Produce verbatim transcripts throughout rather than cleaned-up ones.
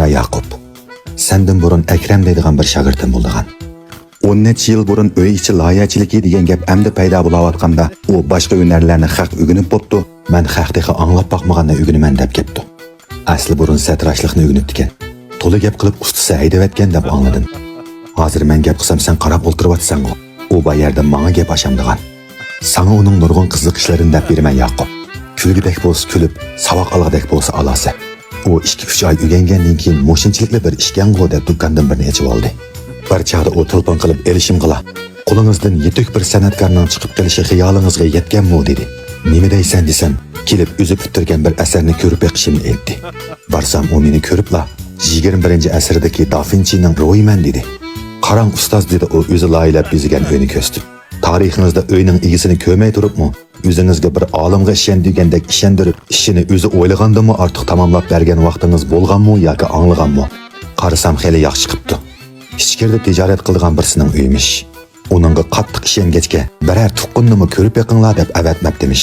ياقۇپ، سەندىن بۇرۇن ئەكرەم دەيدىغان بىر شاگىرتىم بولىدىغان. ئون نەچچە يىل بۇرۇن ئۆي ئىچى لايىھەچىلىكى دېگەن گەپ ئەمدى پەيدا بولاۋاتقاندا، ئۇ باشقا ھۈنەرلەرنى خەق ئۆگىنىپ بوپتۇ، مەن خەق تېخى ئاڭلاپ باقمىغاننى ئۆگىنىمەن دەپ كەپتۇ. ئەسلى بۇرۇن سەتراشلىقنى ئۆگىنىپتىكەن. تولا گەپ قىلىپ ئۇستىسى ھەيدەۋەتكەن دەپ ئاڭلىدىم. ھازىر مەن گەپ قىلسام سەن قاراپ ئولتۇرۇۋاتىسەنغۇ. ئۇ بار يەردە ماڭا گەپ ئاشامدىغان. ساڭا ئۇنىڭ نۇرغۇن قىزىقىشلىرىنى دەپ بېرىمەن ياقۇپ. كۈلگۈدەك بولسا كۈلۈپ، ساۋاق ئالغۇدەك بولسا ئالاسەن. ئۇ ئىككى-ئۈچ ئاي ئۆگەنگەندىن كېيىن مۇشۇنچىلىكلا بىر ئىشكەنغۇ دەپ دۇكاندىن بىرنى ئېچىۋالدى. بىر چاغدا ئۇ تىلپىن قىلىپ ئېلىشىمغىلا، قولىڭىزدىن يېتۈك بىر سەنئەتكارنىڭ چىقىپ قېلىشى خىيالىڭىزغا يەتكەنمۇ دېدى. نېمە دەيسەن دېسەم، كېلىپ ئۆزى پۈتتۈرگەن بىر ئەسەرنى كۆرۈپ بېقىشىمنى ئېيتتى. بارسام ئۇ مېنى كۆرۈپلا، يىگىرمە بىرىنچى ئەسىردىكى دافىنچىنىڭ روھىمەن دېدى. قاراڭ ئۇستاز دېدى ئۇ ئۆزى لايىھەلەپ بېزىگەن ئۆينى كۆرسىتىپ. تارىخىڭىزدا ئۆينىڭ ئىگىسىنى كۆرمەي تۇرۇپمۇ، ئۆزىڭىزگە بىر ئالىمغا ئىشەن دېگەندەك ئىشەندۈرۈپ، ئىشىنى ئۆزى ئويلىغاندىنمۇ ئارتۇق تاماملاپ بەرگەن ۋاقتىڭىز بولغانمۇ ياكى ئاڭلىغانمۇ؟ قارىسام خېلى ياخشى چىقىپتۇ. ئىچكىرىدە تىجارەت قىلىدىغان بىرسىنىڭ ئۆيىمىش. ئۇنىڭغا قاتتىق ئىشەنگەچكە، بىرەر تۇغقىننىمۇ كۆرۈپ بېقىڭلار دەپ ئەۋەتمەپتىمىش.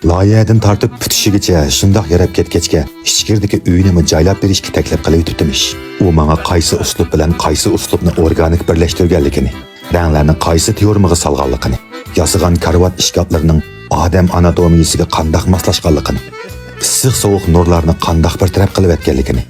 لايىھەدىن تارتىپ پۈتۈشىگىچە شۇنداق ياراپ كەتكەچكە، ئىچكىرىدىكى ئۆينىمۇ جايلاپ بېرىشكە تەكلىپ قىلىۋېتىپتىمىش. ئۇ ماڭا قايسى ئۇسلۇب بىلەن قايسى ئۇسلۇبنى ئورگانىك بىرلەشتۈرگەنلىكىنى، رەڭلەرنى قايسى تېئورېمىغا سالغانلىقىنى، ياسىغان كارىۋات ئىشكاپلىرىنىڭ ئادەم ئاناتومىيىسىگە قانداق ماسلاشقانلىقىنى، ئىسسىق-سوغۇق نۇرلارنى قانداق بىر تەرەپ قىلىۋەتكەنلىكىنى،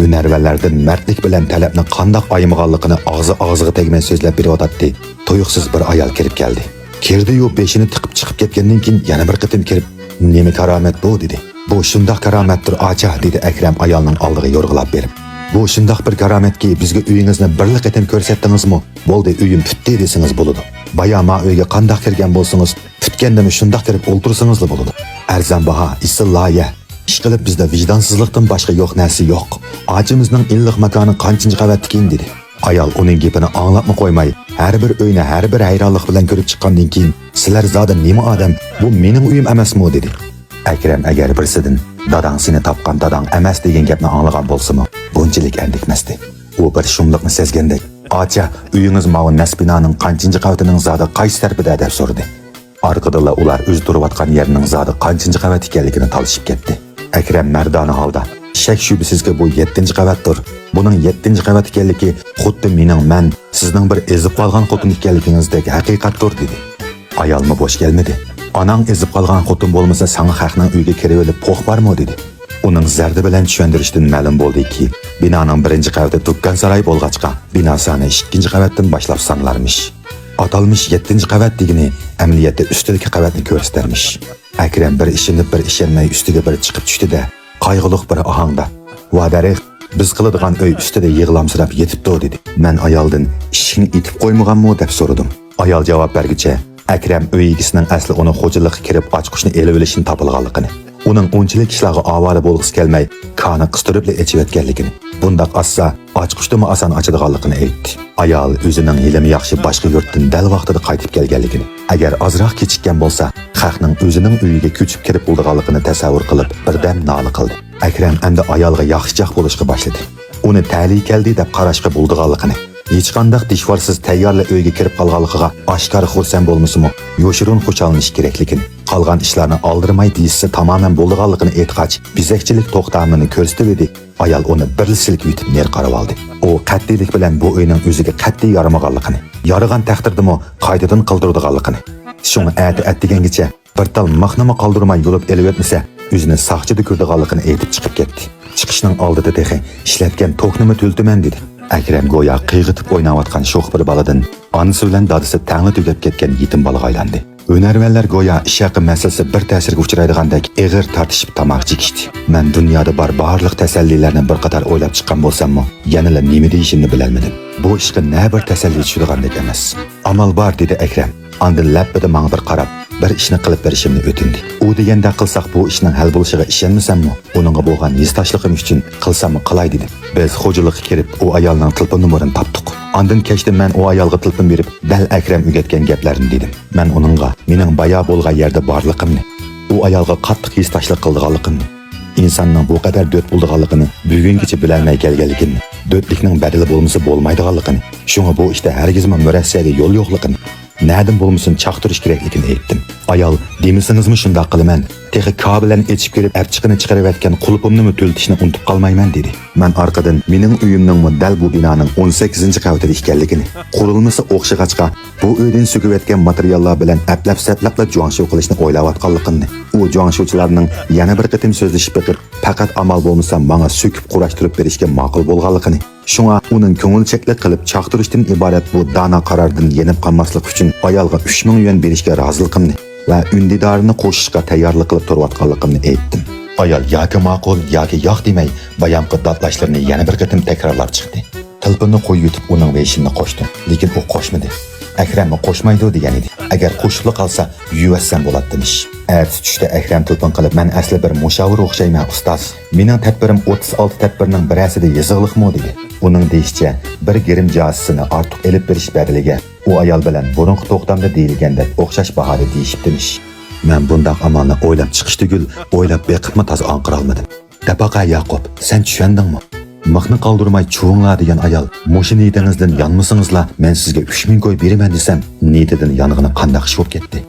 ھۈنەرۋەنلەردىن مەردلىك بىلەن تەلەپنى قانداق ئايىمىغانلىقىنى ئاغزى ئاغزىغا تەگمەي سۆزلەپ بېرىۋاتاتتى. تۇيۇقسىز بىر ئايال كىرىپ كەلدى. كىردى-يۇ، بېشىنى تىقىپ چىقىپ كەتكەندىن كېيىن يەنە بىر قېتىم كىرىپ، «نېمە كارامەت بۇ؟» دېدى. «بۇ شۇنداق كارامەتتۇر، ئاچا»، دېدى ئەكرەم ئايالنىڭ ئالدىغا يورغىلاپ بېرىپ. «بۇ شۇنداق بىر كارامەتكى، بىزگە ئۆيىڭىزنى بىرلا قېتىم كۆرسەتتىڭىزمۇ، بولدى، ئۆيۈم پۈتتى دېسىڭىز بولىدۇ. بايا ما ئۆيگە قانداق كىرگەن بولسىڭىز، پۈتكەندىمۇ شۇنداق كىرىپ ئولتۇرسىڭىزلا بولىدۇ. ئەرزان باھا، ئېسىل لايىھە. ئىشقىلىپ بىزدە ۋىجدانسىزلىقتىن باشقا يوق نەرسە يوق. ئاچىمىزنىڭ ئىللىق ماكانى قانچىنچى قەۋەتتىكىن؟» دېدى. ئايال ئۇنىڭ گېپىنى ئاڭلاپمۇ قويماي، ھەر بىر ئۆينى ھەر بىر ھەيرانلىق بىلەن كۆرۈپ چىققاندىن كېيىن، «سىلەر زادى نېمە ئادەم؟ بۇ مېنىڭ ئۆيۈم ئەمەسمۇ؟» دېدى. ئەكرەم ئەگەر بىرسىدىن «داداڭ سېنى تاپقان داداڭ ئەمەس» دېگەن گەپنى ئاڭلىغان بولسىمۇ، بۇنچىلىك ئەندىكمەستى. ئۇ بىر شۇملۇقنى سەزگەندەك، «ئاچا، ئۆيىڭىز ماۋۇ نەس بىنانىڭ قانچىنچى قەۋىتىنىڭ زادى قايسى تەرىپىدە؟» دەپ سورىدى. ئارقىدىنلا ئۇلار ئۆزى تۇرۇۋاتقان يەرنىڭ زادى قانچىنچى قەۋەت ئىكەنلىكىنى تالىشىپ كەتتى. ئەكرەم مەردانە ھالدا، «شەك-شۈبھىسىزكى، بۇ يەتتىنچى قەۋەتتۇر. بۇنىڭ يەتتىنچى قەۋەت ئىكەنلىكى خۇددى مېنىڭ مەن، سىزنىڭ بىر ئېزىپ قالغان خوتۇن ئىكەنلىكىڭىزدەك ھەقىقەتتۇر» دېدى. ئايالمۇ بوش كەلمىدى. «ئاناڭ ئېزىپ قالغان خوتۇن بولمىسا، ساڭا خەقنىڭ ئۆيىگە كىرىۋېلىپ پوق بارمۇ؟» دېدى. ئۇنىڭ زەردە بىلەن چۈشەندۈرۈشىدىن مەلۇم بولدىكى، بىنانىڭ بىرىنچى قەۋىتى دۇكان ساراي بولغاچقا، بىنا سانى ئىككىنچى قەۋەتتىن باشلاپ سانىلارمىش. ئاتالمىش يەتتىنچى قەۋەت دېگىنى ئەمەلىيەتتە ئۈستىدىكى قەۋەتنى كۆرسىتەرمىش. ئەكرەم بىر ئىشىنىپ، بىر ئىشەنمەي ئۈستىگە بىر چىقىپ چۈشتى-دە، قايغۇلۇق بىر ئاھاڭدا، «ۋا دەرىخ، بىز قىلىدىغان ئۆي ئۈستىدە يىغلامسىراپ يېتىپتۇ» دېدى. مەن ئايالدىن، «ئىشىكنى ئېتىپ قويمىغانمۇ؟» دەپ سورىدىم. ئايال جاۋاب بەرگۈچە، ئەكرەم ئۆي ئىگىسىنىڭ ئەسلى ئۇنى خوجىلىققا كىرىپ ئاچقۇچنى ئېلىۋېلىشنى تاپىلىغانلىقىنى، ئۇنىڭ ئۇنچىلىك ئىشلارغا ئاۋارە بولغۇسى كەلمەي، كانى قىستۇرۇپلا ئېچىۋەتكەنلىكىنى، بۇنداق ئاچسا، ئاچقۇچنىمۇ ئاسان ئاچىدىغانلىقىنى ئېيتتى. ئايال ئۆزىنىڭ ھېلىمۇ ياخشى باشقا يۇرتتىن دەل ۋاقتىدا قايتىپ كەلگەنلىكىنى، ئەگەر ئازراق كېچىككەن بولسا، خەقنىڭ ئۆزىنىڭ ئۆيىگە كۆچۈپ كىرىپ بولىدىغانلىقىنى تەسەۋۋۇر قىلىپ، بىردەم نالە قىلدى. ئەكرەم ئەمدى ئايالغا ياخشىچاق بولۇشقا باشلىدى. ئۇنى تەلىيى كەلدى دەپ قاراشقا بولىدىغانلىقىنى، ھېچقانداق دىشۋارسىز تەييارلا ئۆيگە كىرىپ قالغانلىقىغا ئاشكارا خۇرسەن بولمىسىمۇ، يوشۇرۇن خۇشاللىنىش كېرەكلىكىنى، قالغان ئىشلارنى ئالدىرىماي دېيىشسە تامامەن بولىدىغانلىقىنى ئېيتقاچ، بېزەكچىلىك توختامىنى كۆرسىتىۋىدى. ئايال ئۇنى بىرلا سىلكىۋېتىپ نېرى قارىۋالدى. ئۇ قەتئىيلىك بىلەن بۇ ئۆينىڭ ئۆزىگە قەتئىي يارىمىغانلىقىنى، يارىغان تەقدىردىمۇ قايتىدىن قىلدۇرىدىغانلىقىنى، شۇڭا ئەتە ئەتىگەنگىچە بىر تال مىخنىمۇ قالدۇرماي يۇلۇپ ئېلىۋەتمىسە، ئۆزىنى ساقچىدا كۆرىدىغانلىقىنى ئېيتىپ چىقىپ كەتتى. چىقىشنىڭ ئالدىدا تېخى ئىشلەتكەن توكنىمۇ تۈزىتىمەن دېدى. ئەكرەم گويا قىيغىتىپ ئويناۋاتقان شوخ بىر بالىدىن ئانىسى بىلەن دادىسى تەڭلا تۈگەپ كەتكەن يېتىم بالىغا ئايلاندى. ھۈنەرۋەنلەر گويا ئىش ھەققى مەسىلىسى بىر تەسىرگە ئۇچرايدىغاندەك ئېغىر تارتىشىپ تاماكا چېكىشتى. مەن دۇنيادا بار بارلىق تەسەللىلەرنى بىر قاتار ئويلاپ چىققان بولساممۇ، يەنىلا نېمە دېيىشىمنى بىلەلمىدىم. بۇ ئىشقا نە بىر تەسەللى چۈشىدىغاندەك ئەمەس. ئامال بار، دېدى ئەكرەم. ئاندىن لەپپىدە ماڭا بىر قاراپ، بىر ئىشنى قىلىپ بېرىشىمنى ئۆتۈندى. ئۇ دېگەندەك قىلساق، بۇ ئىشنىڭ ھەل بولۇشىغا ئىشەنمىسەممۇ، ئۇنىڭغا بولغان ھېسداشلىقىم ئۈچۈن قىلساممۇ قىلاي، دېدىم. بىز خوجىلىققا كىرىپ، ئۇ ئايالنىڭ تېلېفون نومۇرىنى تاپتۇق. ئاندىن كەچتە مەن ئۇ ئايالغا تېلېفون بېرىپ، دەل ئەكرەم ئۆگەتكەن گەپلەرنى دېدىم. مەن ئۇنىڭغا مېنىڭ بايا بولغان يەردە بارلىقىمنى، ئۇ ئايالغا قاتتىق ھېسداشلىق قىلىدىغانلىقىمنى، ئىنساننىڭ بۇ قەدەر دۆت بولىدىغانلىقىنى بۈگۈنگىچە بىلەلمەي كەلگەنلىكىمنى، دۆتلۈكنىڭ بەدىلى بولمىسا بولمايدىغانلىقىنى، شۇڭا بۇ ئىشتا ھەرگىزمۇ مۇرەسسەگە يول يوقلۇقىنى، نەدىن بولمىسۇن چاقتۇرۇش كېرەكلىكىنى ئېيتتىم. ئايال، دېمىسىڭىزمۇ شۇنداق قىلىمەن، تېخى كا بىلەن ئېچىپ كىرىپ ئەپچىقىنى چىقىرىۋەتكەن قۇلۇپۇمنىمۇ تۈلىتىشنى ئۇنتۇپ قالمايمەن، دېدى. مەن ئارقىدىن، مېنىڭ ئۆيۈمنىڭمۇ دەل بۇ بىنانىڭ ئون سەككىزىنچى قەۋىتىدە ئىكەنلىكىنى، قۇرۇلمىسى ئوخشىغاچقا، بۇ ئۆيدىن سۆكۈۋەتكەن ماتېرىياللار بىلەن ئەپلەپ-سەپلەپلا جۇاڭشۇ قىلىشنى ئويلاۋاتقانلىقىمنى، ئۇ جۇاڭشۇچىلارنىڭ يەنە بىر قېتىم سۆزلىشىپ بېقىپ، پەقەت ئامال بولمىسا ماڭا سۆكۈپ قۇراشتۇرۇپ بېرىشكە ماقۇل بولغانلىقىنى، شۇڭا ئۇنىڭ كۆڭۈلچەكلىك قىلىپ چاقتۇرۇشتىن ئىبارەت بۇ دانا قاراردىن يېنىپ قالماسلىق ئۈچۈن ئايالغا ئۈچ مىڭ يۈەن بېرىشكە رازىلىقىمنى ۋە ئۈندىدارىنى قوشۇشقا تەييارلىق قىلىپ تۇرۇۋاتقانلىقىمنى ئېيتتىم. ئايال ياكى ماقۇل، ياكى ياق دېمەي، بايامقى دادلاشلىرىنى يەنە بىر قېتىم تەكرارلاپ چىقتى. تېلېفوننى قويۇۋېتىپ ئۇنىڭ ۋېيشىنىنى قوشتۇم. لېكىن ئۇ قوشمىدى. ئەكرەممۇ قوشمايدۇ دېگەن ئىدى. ئەگەر قوشۇپلا قالسا، يۇيۇۋەتسەم بولاتتىمىش. ئەتىسى چۈشتە ئەكرەم تېلېفون قىلىپ، مەن ئەسلى بىر مۇشاۋىر ئوخشايمەن، ئۇستاز. مېنىڭ تەدبىرىم ئوتتۇز ئالتە تەدبىرنىڭ بىرەرسىدە يېزىقلىقمۇ دېدى. ئۇنىڭ دېيىشىچە، بىر گىرىم جازىسىنى ئارتۇق ئېلىپ بېرىش بەدىلىگە ئۇ ئايال بىلەن بۇرۇنقى توختامدا دېيىلگەندەك ئوخشاش باھادا دېيىشىپتىمىش. مەن بۇنداق ئامالنى ئويلاپ چىقىش تۈگۈل، ئويلاپ بېقىپمۇ تازا ئاڭقىرالمىدىم. دەپ باقە ياقۇپ، سەن چۈشەندىڭمۇ؟ مىخنى قالدۇرماي چۇۋۇڭلار دېگەن ئايال، مۇشۇ نىيىتىڭىزدىن يانمىسىڭىزلا، مەن سىزگە ئۈچ مىڭ كوي بېرىمەن دېسەم، نىيىتىدىن يانغىنى قانداق ئىش بولۇپ كەتتى؟